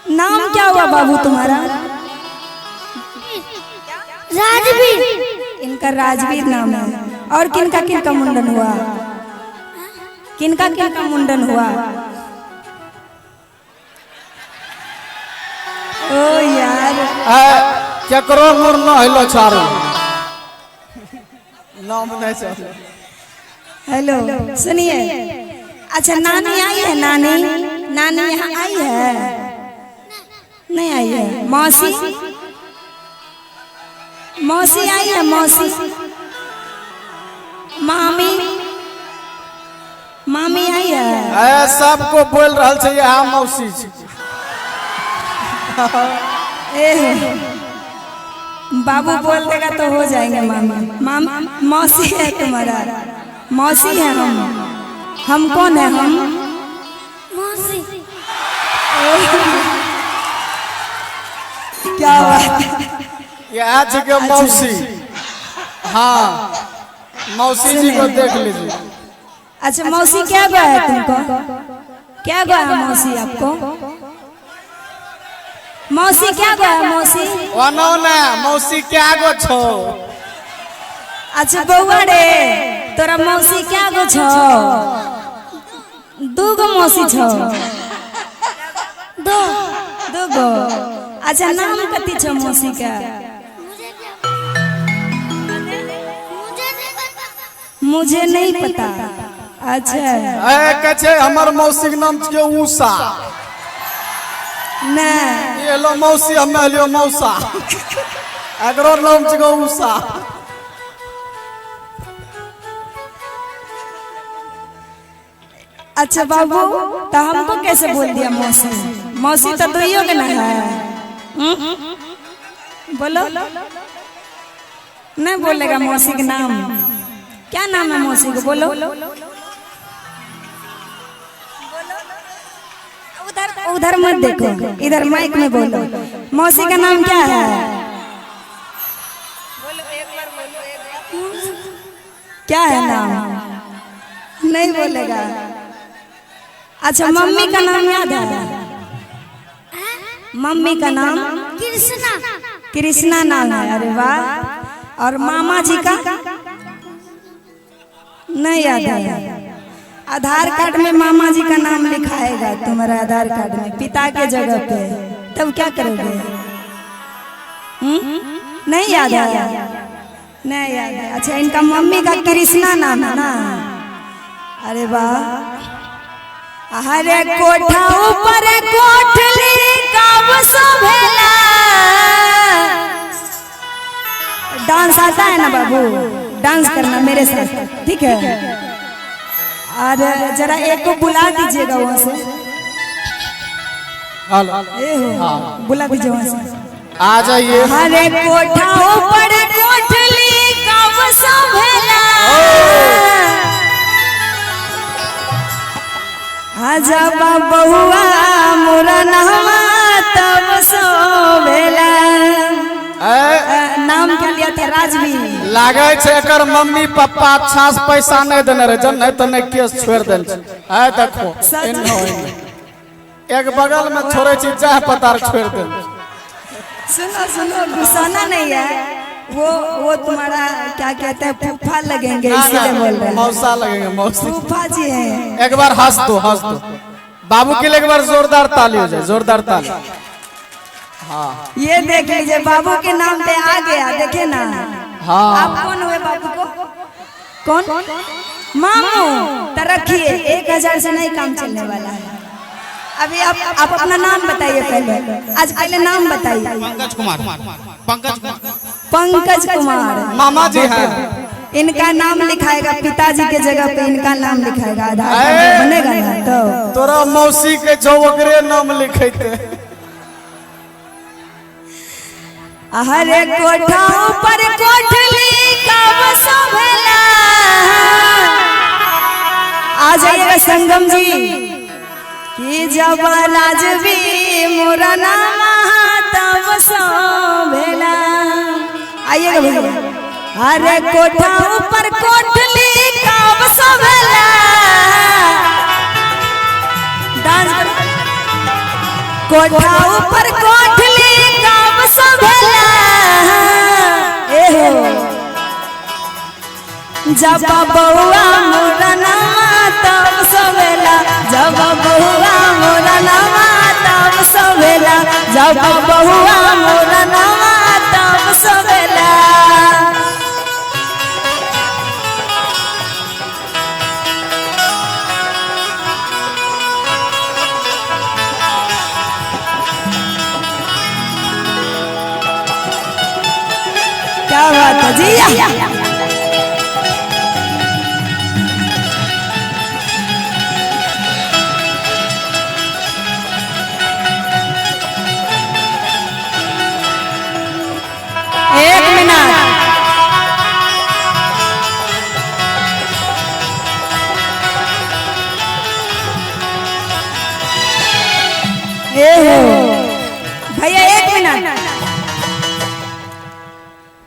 नाम क्या हुआ बाबू तुम्हारा? राजवीर। इनका राजवीर नाम है। और किनका किनका मुंडन हुआ? किनका किनका मुंडन हुआ? ओ यार, केकरो मुड़ न होलो चारो नाम नहीं चल। हेलो सुनिए, अच्छा नानी आई है? नानी, नानी यहाँ आई है? नहीं आई है। मौसी, मौसी आई है? मौसी, मामी, मामी आई है? ए सबको बोल रहल छै यहाँ मौसी छै। ए बाबू बोल देगा तो हो जाएंगे मामी। माम मौसी है तुम्हारा? मौसी है। हम कौन है? हम मौसी। क्या बात है? यहाँ छै के मौसी। हाँ मौसी जी को देख लीजिए। अच्छा मौसी क्या गया है तुमको? क्या गया है मौसी आपको? मौसी क्या गया है मौसी? ओनो ना मौसी क्या गो छो? अच्छा बउआ रे, तोरा मौसी क्या गो छो? दू गो मौसी छो? दो। दू गो। अच्छा नाम कथी छो मौसी का? मुझे क्या, मुझे नहीं पता। मुझे नहीं पता। अच्छा ए कहै छै हमर मौसी के नाम छियै उषा। ना ई एलो मौसी, हमे एलियो मौसा, एकरो नाम छियै उषा। अच्छा बाबू, तो हमको कैसे बोल दिया मौसी? मौसी तो दुइयो के ना है। बोलो, नहीं बोलेगा मौसी के नाम? क्या नाम है मौसी को? बोलो। उधर उधर मत देखो, इधर माइक में बोलो। मौसी का नाम क्या है? क्या है नाम? नहीं बोलेगा। अच्छा मम्मी का नाम याद है? मम्मी का नाम? कृष्णा। कृष्णा नाम है। अरे वाह। और मामा जी का नहीं याद है? आधार कार्ड में मामा जी का नाम लिखाएगा तुम्हारा आधार कार्ड में पिता के जगह पे, तब क्या करोगे? नहीं याद है? नहीं याद है। अच्छा इनका मम्मी का कृष्णा नाम है ना? अरे वाह। अरे कोठा ऊपर कोठली काब शोभेला। डांस आता है ना बाबू? डांस करना मेरे साथ, ठीक है? और जरा एक को बुला दीजिएगा वहाँ से। ए हो, बुला दीजिए वहाँ से। आ जाइए। अरे कोठा ऊपर कोठली काब शोभेला, आजा बहुआ मोरा नामा तब शोभेला। नाम क्या लिया था? राजवीर। लागे छै एकर मम्मी पप्पा अच्छा से पैसा नहीं देने रहे, जन नहीं तो नहीं केस छोड़ देल छै। ए देखो एनो एक बगल में छोड़े छी, चाहे पतार छोड़ देल। सुनो सुनो, गुस्साना नहीं है। वो तुम्हारा क्या कहते हैं, फूफा लगेंगे, इसलिए बोल रहे हैं। मौसा लगेंगे, मौसी। फूफा जी हैं। एक बार हंस दो, हंस दो बाबू के लिए, एक बार जोरदार ताली हो जाए, जोरदार ताली। हाँ ये देख लीजिए, बाबू के नाम पे आ गया, देखे ना। हाँ आप कौन हुए बाबू को? कौन? मामू। तो रखिए, 1000 से नहीं काम चलने वाला है। अभी आप अपना नाम बताइए पहले। आज पहले नाम बताइए। पंकज कुमार। पंकज कुमार। पंकज कुमार मामा जी हैं। इनका नाम लिखाएगा पिताजी के जगह पे, इनका नाम लिखाएगा। आधार कार्ड बनेगा ना तो तोरा मौसी के जो ओकरे नाम लिखेते। अरे कोठा ऊपर कोठली काब शोभेला। आ जाइएगा संगम जी। कि जब राजवी मोरा नामा तब शोभेला। आइएगा भैया। अरे कोठा ऊपर कोठली काब शोभेला। डांस करो। कोठा ऊपर कोठली कब शोभेला। ए हो जब बउआ मोरा नमा तब शोभेला, जब बउआ मोरा नमा तब शोभेला, जब बउआ मोरा नमा तब शोभेला। क्या बात है जी। एक मिनट, ए हो भैया एक मिनट,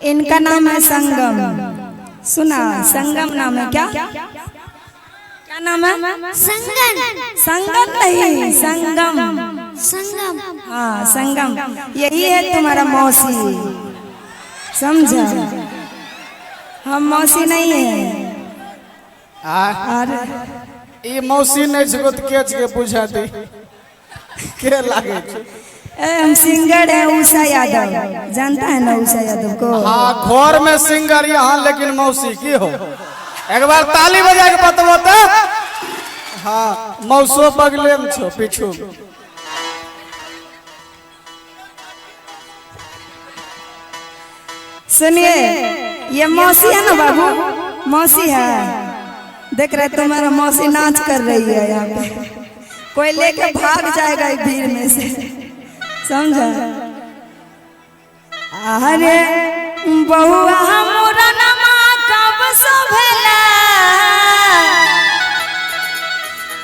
इनका नाम है संगम। सुना, संगम नाम है क्या? क्या नाम है? संगन। संगम नहीं, संगम। संगम। हाँ संगम, यही है तुम्हारा मौसी, समझा? हम मौसी नहीं है। अरे ई मौसी नहीं छको त के छके बुझा दी के लागे छै। ए, हम सिंगर है उषा यादव, जानता है ना उषा यादव को? हाँ घर में सिंगर यहाँ, लेकिन मौसी की हो? एक बार ताली बजा के बतबो त। हाँ मौसो बगले में छो पीछू। सुनिए, ये मौसी है ना बाबू, मौसी है। देख रहे तुम्हारा मौसी नाच कर रही है यहाँ पे, कोई लेके भाग जाएगा इस भीड़ में से, समझा? अरे बहुआ मोरा नमा कब शोभेला,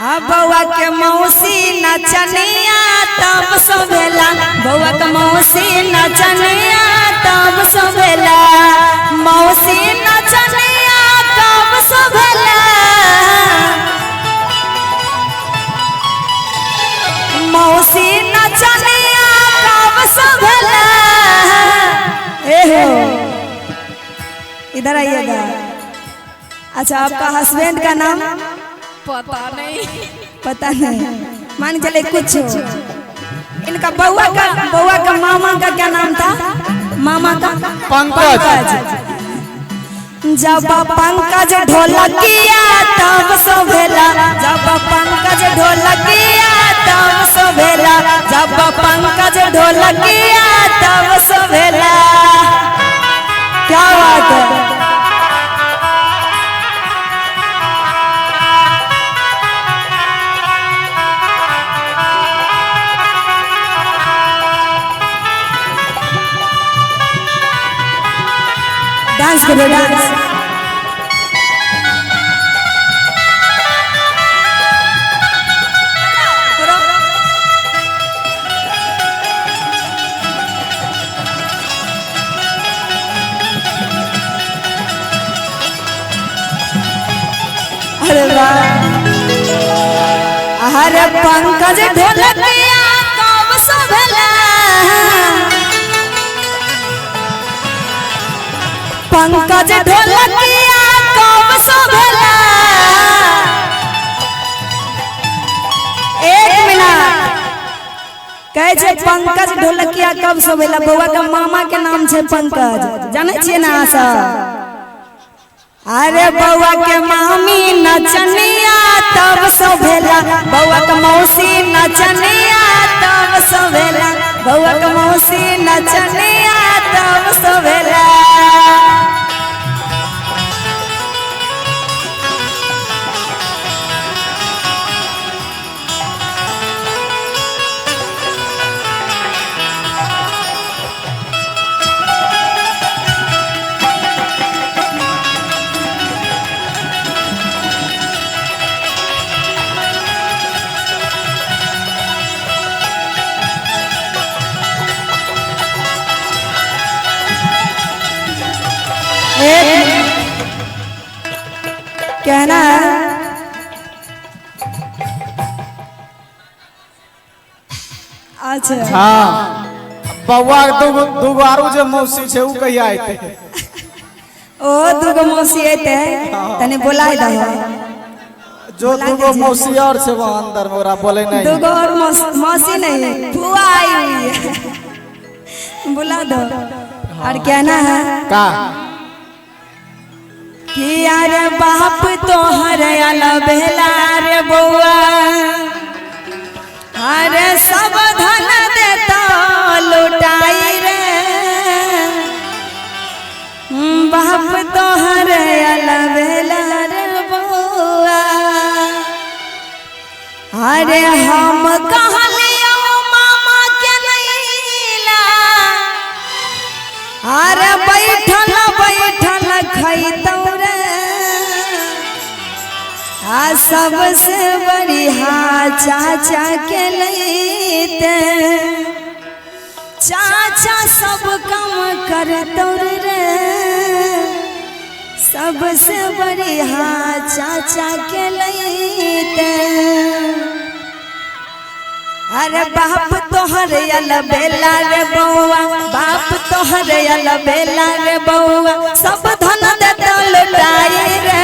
आ बउआ के मौसी नचनिया तब शोभेला, बउआ के मौसी नचनिया तब शोभेला, मौसी नचनिया तब शोभेला, मौसी नचनिया कब शोभेला। ए हो इधर आइएगा। अच्छा आपका हस्बैंड का नाम? पता नहीं। पता नहीं, मान चले कुछ हो। इनका बउआ का मामा का क्या नाम था? मामा का पंकज। जब पंकज ढोलकिया तब शोभेला, जब पंकज ढोलकिया तब शोभेला, जब पंकज ढोलकिया तब शोभेला। क्या बात है। डांस करो डांस। अरे वाह, अरे पंकज ढोलकिया कब शोभेला, पंकज ढोलकिया कब शोभेला। एक मिनट, कहे छे पंकज ढोलकिया कब शोभेला, बउआ के मामा के नाम छे पंकज, जाने छियै ना सब? अरे बउआ के मामी नचनिया तब शोभेला, बउआ के मौसी नचनिया तब शोभेला, बउआ के मौसी नचनिया तब शोभेला। कहना है अच्छा। हाँ, बौआ के दूगो दूगो आरू जे मौसी छै उ कहिया अयतै? ओ दूगो मौसी अयतै तने बोलाय दहो। जो दूगो मौसी और छै वहाँ अंदर में, ओकरा बोले नहीं। दूगो और मौसी नहीं, फुआ आई हुई है, बुला दो। और कहना है का कि अरे बाप तोहर अलबेला रे बउआ, अरे सब धन देता लुटाई रे, बाप तोहर अलबेला रे बउआ। अरे हम कहलियो मामा के नैला, अरे बैठल बैठल खैतौ रे, आ सबसे बढ़िया चाचा के लैते, चाचा सब काम करतौ रे, सबसे बढ़िया चाचा के लैते। अरे बाप तोहर अलबेला रे बउआ, बाप तोहर अलबेला रे बउआ, सब धन देता लुटाई रे,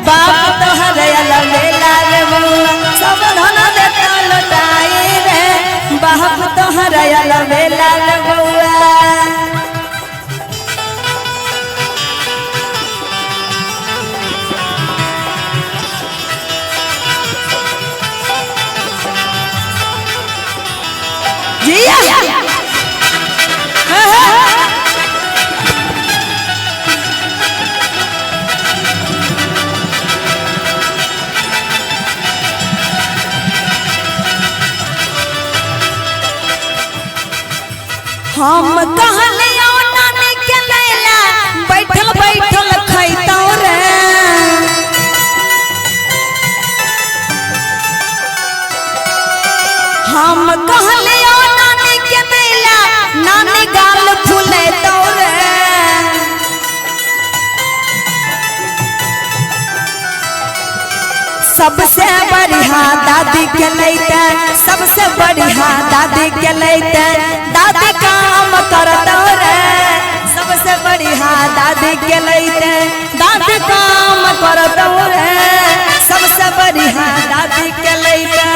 बाप तोहर अलबेला रे बउआ, सब धन देता लुटाई रे, बाप तोहर अलबेला रे बउआ। हम कहलियो नानी के लैला, बैठल बैठल खैतौ रे, हम कहलियो नानी के लैला, नानी गाल फुलैतौ रे, सबसे बढ़िया दादी के लैते, सबसे बढ़िया दादी के लैते, दादी काम करतौ रे, सबसे बढ़िया दादी के लैते, दादी काम करतौ रे, सबसे बढ़िया दादी के लैते।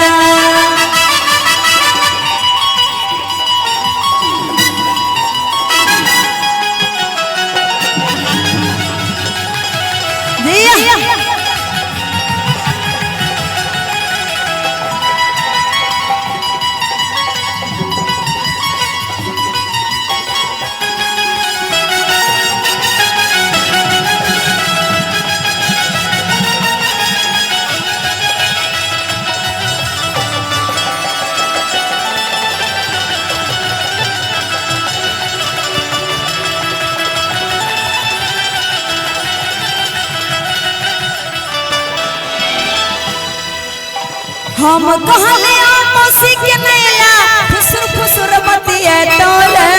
हम कहलियो मौसी के नैला, फुसुर फुसुर बतिया तोरे,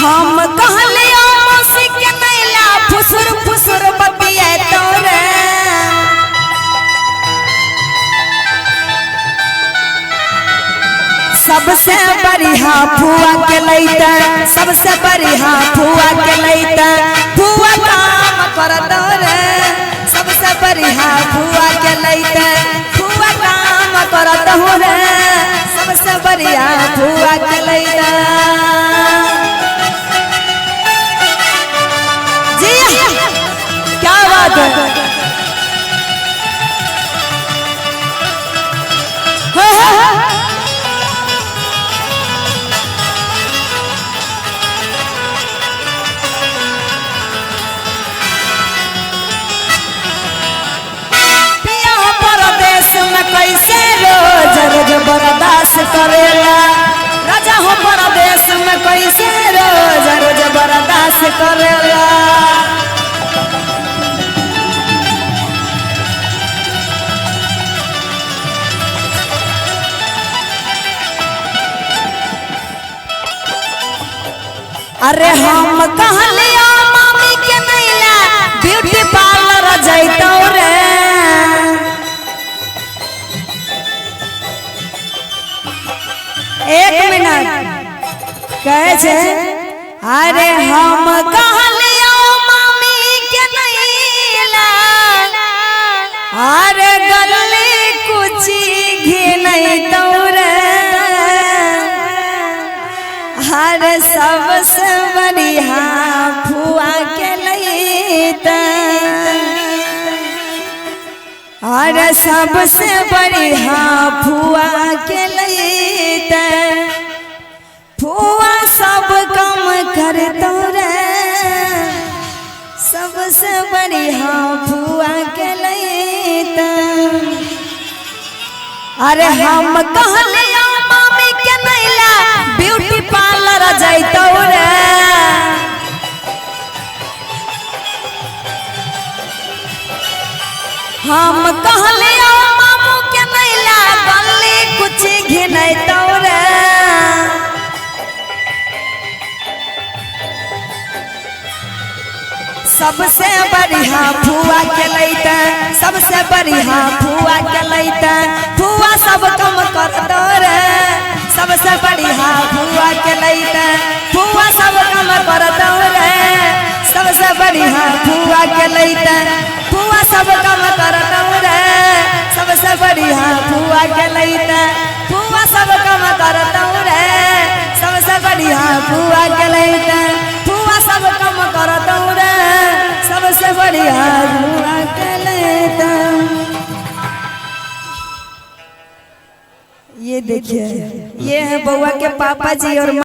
हम कहलियो मौसी के नैला, फुसुर फुसुर बतिया तोरे, सबसे बढ़िया फुआ के लैते, सबसे बढ़िया फुआ के लैते, फुआ काम करतौ रे, सबसे बढ़िया फुआ के लैते, फुआ काम करतौ रे, सबसे बढ़िया फुआ के लैते। जी क्या बात है। कैसे रोज रोज बर्दाश्त करेला, राजा हो परदेश में कैसे रोज रोज बर्दाश्त करेला। अरे हम कहलियो मामी के नैला, ब्यूटी पार्लर जैतौ रे, छै अरे हम कहलियो मामी के नैला, अरे गले कुची घी नहीं तौरे, हर सबसे बढ़िया फुआ के लैता, अरे सबसे बढ़िया फुआ के लैता, फुआ सब काम करतौ रे, सबसे बढ़िया फुआ के लैता। अरे हम कहलियो मामी के नैला ब्यूटी पार्लर जैतौ रे, हम कहलियो मामू के नैला गली कुछ घिनैतौ रे। सबसे बढ़िया फुआ के लैता, सबसे बढ़िया फुआ के लैता, फुआ सब कम करतौ रे, सबसे बढ़िया फुआ के लैता, फुआ सब कम करतौ रे, सबसे बढ़िया फुआ के लैता, फुआ सब कम करतौ रे, सबसे बढ़िया फुआ के लैता, फुआ सब कम करतौ रे, सबसे बढ़िया फुआ के लैता, फुआ सब कम करतौ रे, सबसे बढ़िया फुआ के लैता। ये देखिए ये है बउआ के पापा जी और